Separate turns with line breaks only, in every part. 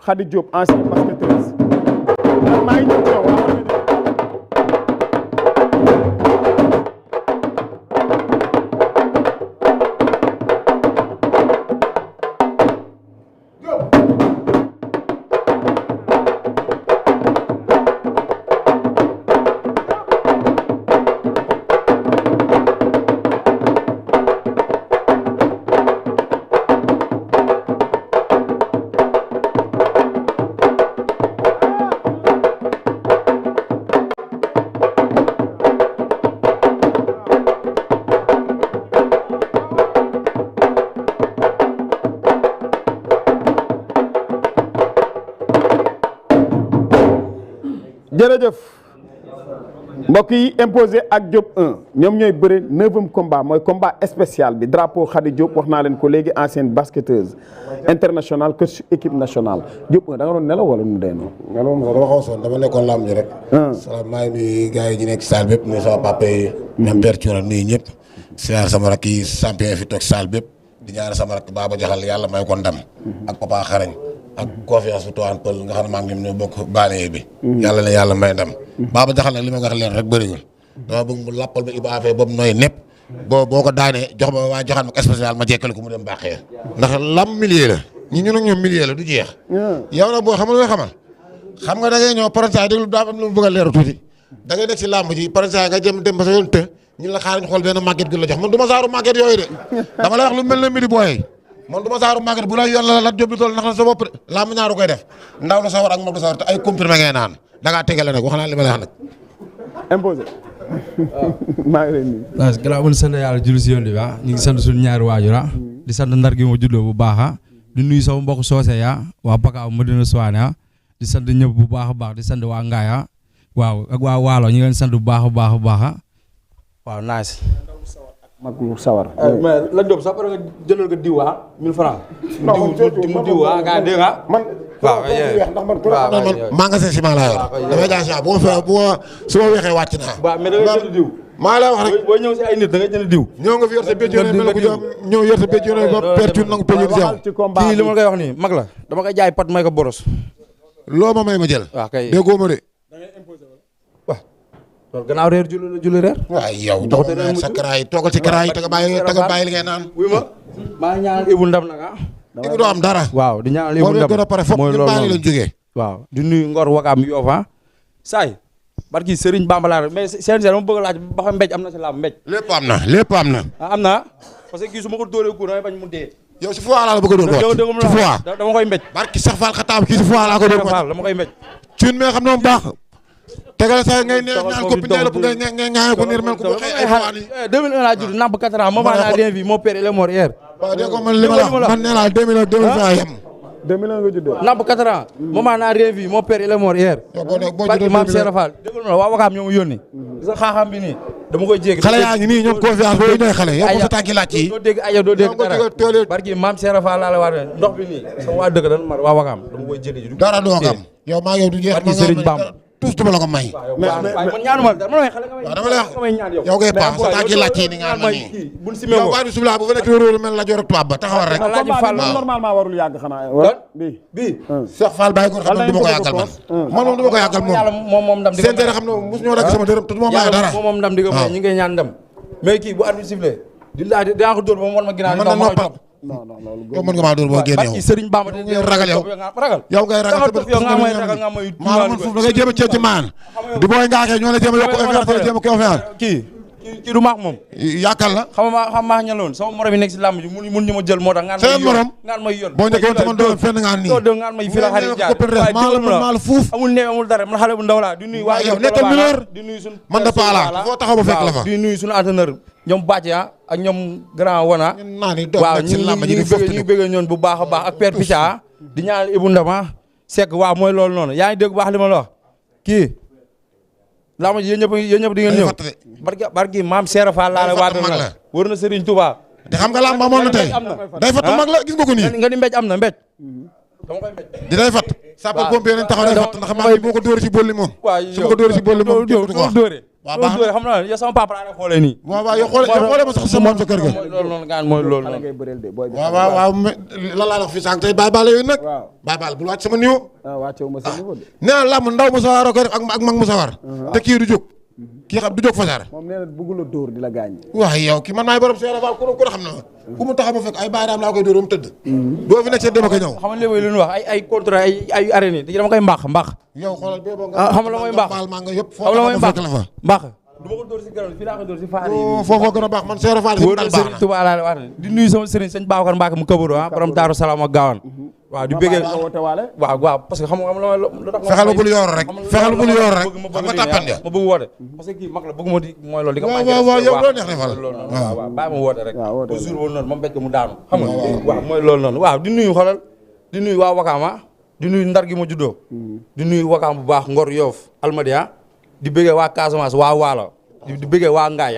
Khady Diop ancienne basketteuse maa ngi ñëw ci yow jërëjëf mbokk yi imposé ak Diop 1 ñoom ñooy bëre 9e combat mooy combat spécial bi drapeau Khady Diop wax naa leen ko léegi ancienne basketteuse internationale coach équipe nationale Diop 1 da nga doon nelaw wala nu dee noonu.
nelaw moom sax dama xaw sonn dama nekkoon lamb ji rek. salaam maa ngi nuyu gars yi ñu nekk salle bépp nuyu sama papa yi. ñoom Père Thiora nuyu ñëpp. siyaar sama rakk yi champion fi toog salle bépp di ñaanal sama rakk Baba Jaxal yàlla may ko ndam. ak papa xarañ. ak confiance bu Toine Pël nga xam ne maa ngi ñoo bokk baale bi. yàlla na yàlla may ndam. Baba Jaxal nag li ma wax leen rek bëriwul. dama bëgg mu lappal ba Iba Afé boobu nooy nepp boo ko daanee jox ma waa joxaan ma spécial ma jekkale ko mu dem baaxee. ndax lam milieu la ñun ak ñoom milieu la du jeex. yow nag boo xamal looy xamal xam nga da ngay ñëw parensaay déglu daa am lu mu bëgg a leeru tuuti da ngay nekk si làmb ji parensaay nga dem ba sa yoon të ñu la xaar ñu xool benn màgget gi la jox man du ma saaru màgget yooyu de dama lay wax lu mel ne midi booyee man du ma saaru màgget bu lay yoon la jóbbi tool nax la sa bopp de làmb ñaaru koy def ndaw la sawar ak moom du sawar te ay comprimé ngay naan da ngaa tegale nag wax naa li ma lay wax nag
imposé maa ngi leen nii.
waaw gannaaw bu ñu sant yàlla julli si yoon bi ñu ngi sant suñu ñaari waajur di sant ndar gi ma juddoo bu baax di nuyu sama mbokk soose ya waa Pakaaw Madina Souane di sant ñëpp bu baax a baax di sant waa Ngaaya waaw ak waa Waalo ñu ngi leen sant bu baax a baax a baax waaw nice.
mag lu sawar.
mais la Diop sax pare nga jëndal ko diw 1000 francs. mu diw nga dégg nga.
man
waaw
maa nga seen ciment laa yor damay jaay ciment bu ma su ma weexee wàcc naa.
waaw mais da ngay jënd diw.
maa lay wax rek
boo ñëw si ay nit da ngay jënd diw.
ñëw nga fi yor sa béjj yore mel ko jox ñëw yor sa béjj yore ba pertu nangu péjj di sew.
kii li ma koy wax nii mag la dama koy jaay pat may ko boros.
loo ma may ma jël.
waaw kay
déggoo ma de.
waaw. loolu gannaaw reer julli reer.
waaw yow dox sa karaay toogal ci karaay te nga bàyyi li ngay naan.
wuy ma maa ngi ñaanal Ibou Ndam nag
Ibou doo am dara.
waaw di ñaanal Ibou Ndam
moo gën a pare foog ñu bàyyi leen jógee.
waaw di nuyu Ngor Wakaam Yoff saay barki Serigne Bamba laa mais CNG dama bëgg a laaj ba xam mbéj am na si làmb mbéj.
lépp am na lépp am na.
am na parce que kii su ma ko dóoree ku damay bañ mu dee.
yow si foie laa la bëgg a dóor ko ci foie
dama koy mbéj.
barki sax Fall xataab kii si foie laa ko dóor ko
dama koy mbéj.
cuun mais xam na mu baax. tegal sa ngay ne ñaan ko bi ñaan ko ngay ñaan ko nir mel ko bu xëy ay foie ni
2001 laa judd namp 4 ans maman naa bien vie mon père il est mort hier.
waaw dégg ko man li ma la wax man nee naa 2000 yem.
2001 nga juddoo.
namp 4 ans maman naa rien vu mon père il est mort hier. barki maam Cheikh Fall déglu ma la waa Wakaam ñoo ma yónni. gis nga xaaxaam bi nii dama koy jéggi.
xale yaa ngi nii ñoom confiance boobu ñooy xale yow sa tànki laaj yi.
doo dégg aja doo dégg dara barki maam Cheikh Fall laa la wax ndox bi nii sama waa dëkk dañ mar waa Wakaam dama koy jéggi.
dara doo xam yow maa yow du jeex
barki Serigne Bamba
tous duma la ko may.
man ñaanuma dama lay xale nga may.
waaw dama lay wax yow ngay paas sa tànki laaj yi ni nga am na nii.
buñ simee
yow bàyyi bisimilah bu fa nekk réew mel la joor ak tubaab ba taxawal rek.
normalement warul yàgg xanaa.
bii Cheikh Fall bàyyi ko xam ne du ma ko yàggal man. man moom du ma ko yàggal
moom ndam di
seen tere xam ne mosu ñoo rek sama dërëm te du ma may dara.
moom ndam di ko may ñi ngay ñaan ndam mais kii bu arbitre sifflé di laaj dinaa ko dóor ba mu war ma ginnaaw
mën na noppal yow mën nga maa dóor boo génn yow
Serigne Bamba
ragal yow yow ngay ragal
nga may
maa man foofu da ngay jéem a ceeb ci maan di booy ngaakee ñoo la jéem a yokk offert jéem a ko offert
kii du maax moom
yaakaar la
xam maa ñaloon sama morom yi nekk si làmb ji mun ñu ma jël moo tax
seen morom
ngaan may yoon
boo njëkkoon sama doon fenn ngaan nii
doo ngaan may fi la xarit jaar
maa la fuuf
amul neew amul dara man xale bu ndaw laa di nuyu waa
yow nekkal mineur
di nuyu suñu
man da paala foo taxaw ba fekk la fa
di nuyu suñu entraîneur ñoom bàcc ak ñoom grand wana waaw ñu bëgg ñoon bu baax a baax ak père Picha di ñaanal Ibou Ndama Seck waaw mooy loolu noonu yaa ngi dégg baax li ma la wax kii lama ji yéen ñëpp di ngeen ñëw barki maam Cheikh Fall laa la waat na wër na Serigne Touba
te xam nga lamb amoon na tey day fatt mag la gis nga ko nii
nga ni mbéj am na mbéj dama koy mbéj
di day fatt sapeur pompier nañ taxaw day fatt ndax maa ngi boo ko dóoree ci bolli moom su ma ko dóoree ci bolli moom
dóoree
waaw baax
xam naa yow sama papa laa xoolee nii.
waaw yow xoolee ma sax sa moom sa kër ga.
mooy loolu noonu gaan mooy loolu noonu.
waaw lan laa wax fii sànq tey Baye Balla yooyu nag. Baye Balla bul wàcc sama niveau.
wàccewu ma sa niveau de.
nee na làmb ndaw mu sawar ko def ak mag mu sawar. te kii du jóg. kii xam du jóg fajar.
moom nee na bëggul a dóor di la gaañ.
waaw yow kii man maay borom Cheikh Fall ku ne xam na ma. ku mu taxaw ma fekk ay baaraam laa koy dóor ba mu tëdd. doo fi nekk seen dama ko ñëw.
xam nga léegi lu ñu wax ay contrat ay arène yi dama koy mbaax.
yow xoolal bee boo
xam nga la mooy mbaax
maa nga yëpp.
xam nga la mooy mbaax
la fa.
mbaax. du ma ko dóor si garab fii laa ko dóor si faar yi.
foofoo gën a baax man Cheikh Fall.
wóor na Serigne Touba laa wax di nuyu sama Serigne sëñ Babacar Mbacke mu Kabaru borom Daaru Salaam ak Gaawaan. waaw di bëggee waaw parce que xam nga lu tax
fexeel bul yor rek fexeel bul yor rek xam nga tàppan ya
ma bëgg woote parce que kii mag la bëgg ma di mooy loolu di ko
waaw yow loo neex defal
waaw bàyyi ma woote rek ba jour boobu noonu ma mbéj ko mu daanu xam nga waaw mooy loolu noonu waaw di nuyu xolal di nuyu waa Wakaama di nuyu Ndar gi ma juddoo di nuyu Wakaam bu baax Ngor Yoff Almadia di bëggee waa Casamance waa Waalo di bëggee waa Ngaay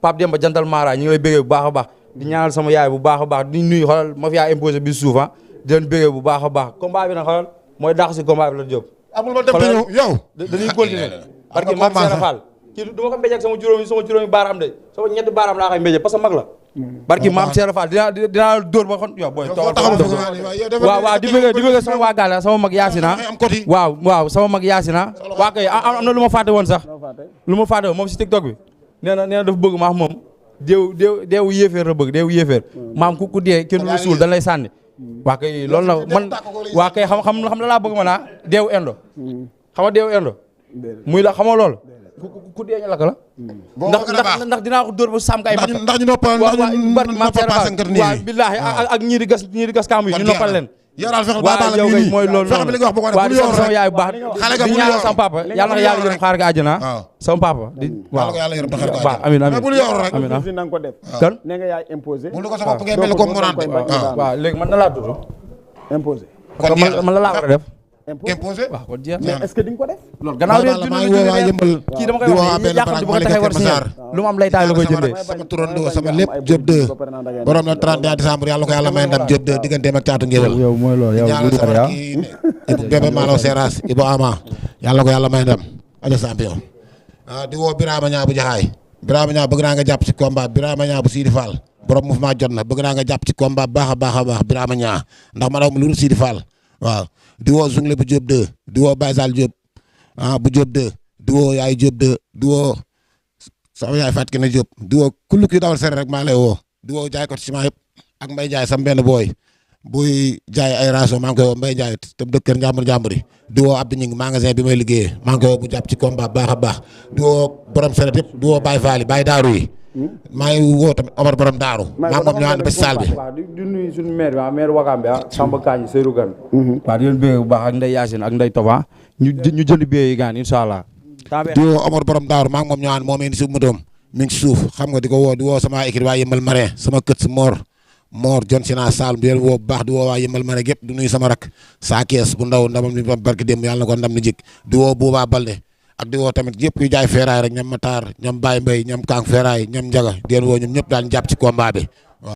Pape Demba Jantal Mara ñu ngi lay bëggee bu baax a baax di ñaanal sama yaay bu baax a baax di nuyu xolal ma fi yaa imposé bi suuf di leen bëggee bu baax a baax combat bi nag xoolal mooy dàq si combat bi la jóg.
amul ma dem te ñëw yow.
dañuy continuer. parce que maam Seera Fall kii du ma ko mbéj ak sama juróomi baaraam de sama ñetti baaraam laa koy mbéjee parce que mag la. barki maam Seera Fall dinaa dóor ba xon yow booy. waaw di bëggee sama waa Gala sama mag Yaasina. waaw sama mag Yaasina. waa kay am na lu ma fàtte woon sax. lu ma fàtte woon moom si TikTok bi. nee na dafa bëgg maax moom deewu yéeféer la bëgg deewu yéeféer maam ku dee kenn du suul da lay sànni waa kay loolu na man waa kay xam la laa bëgg ma naa deewu endo xam nga deewu endo muy la xam nga loolu ku dee ñu lakk la ndax dinaa ko dóor ba sàmm kay mat
ndax ñu noppal
waaw billaahi ak ñii di gas kaamu yi ñu noppal leen
yoral fexe
waaw yow kay mooy loolu noonu waaw di sant sama yaay bu baax di ñaanal sama papa yàlla na yàlla yërëm xaar ga àjjana sama papa di waaw amiin amiin
nang ko def
kan
ne nga yaay imposé
bu ko sa bopp ngay mel comme morante
waaw léegi man na laa tudd
imposé
parce que man la laa war a def
imposé
waaw kon jeex
mais est-ce que di nga ko def
loolu gannaaw kii dama koy wax ni yàqam di ko taxee war si lu mu am lay taay la koy jëndee
sama turandoo sama lépp Diop 2 borom la 31 décembre yàlla ko yàlla may ndam Diop 2 digganteem ak caatu ngéwél
yow mooy loolu yow
ñaanal sama rakk yi bébé Malaw Seras Ibo Ama yàlla ko yàlla may ndam aja champion di woo Birama Ñaa bu jaxaay Birama Ñaa bëgg naa nga jàpp ci combat Birama Ñaa bu Sidi Fall borom mouvement jot na bëgg naa nga jàpp ci combat baax a baax Birama Ñaa ndax ma daw mu lu Sidi Fall waaw di woo Zungle bu Diop 2 di woo Baye Sall Diop bu Diop 2 di woo Yaay Diop 2 di woo sama yaay Fatou Kine Diop di woo kullu ki dawal sere rek maa lay woo di woo jaay ko ciment yëpp ak Mbaye Ndiaye sam benn booy buy jaay ay ration maa ngi koy woo Mbaye Ndiaye te dëkk kër njàmbur yi di woo Abdou Ñing magasin bi may liggéeyee maa ngi koy woo bu jàpp ci combat baax a baax di woo borom seret yëpp di woo Baye Fall Baye Daaru yi maa ngi woo tamit Omar borom Daaru maa moom ñu ànd ba si saal bi
waaw di nuyu suñu maire bi maire Wakaam bi Samba Kañ Seydou Gane waaw di leen bëgg bu baax ak Ndeye Yacine ak Ndeye Toba ñu jënd billet yi gaan incha allah
di woo Omar borom Daaru maa ngi moom ñu ànd moom indi si motoom mi ngi suuf xam nga di ko woo di woo sama équipe waa Yëmbal Marin sama kët si Mor John Sina Sall di leen woo bu baax di woo waa Yëmbal Marin gépp di nuyu sama rak saa kees bu ndaw ndamam li barki démb yàlla na ko ndam ni jik di woo Bouba Balde ak di woo tamit yëpp kuy jaay feeraay rek ñoom Matar ñoom Baye Mbaye ñoom Kang feeraay ñoom Njaga di leen woo ñoom ñëpp daal ñu jàpp ci combat bi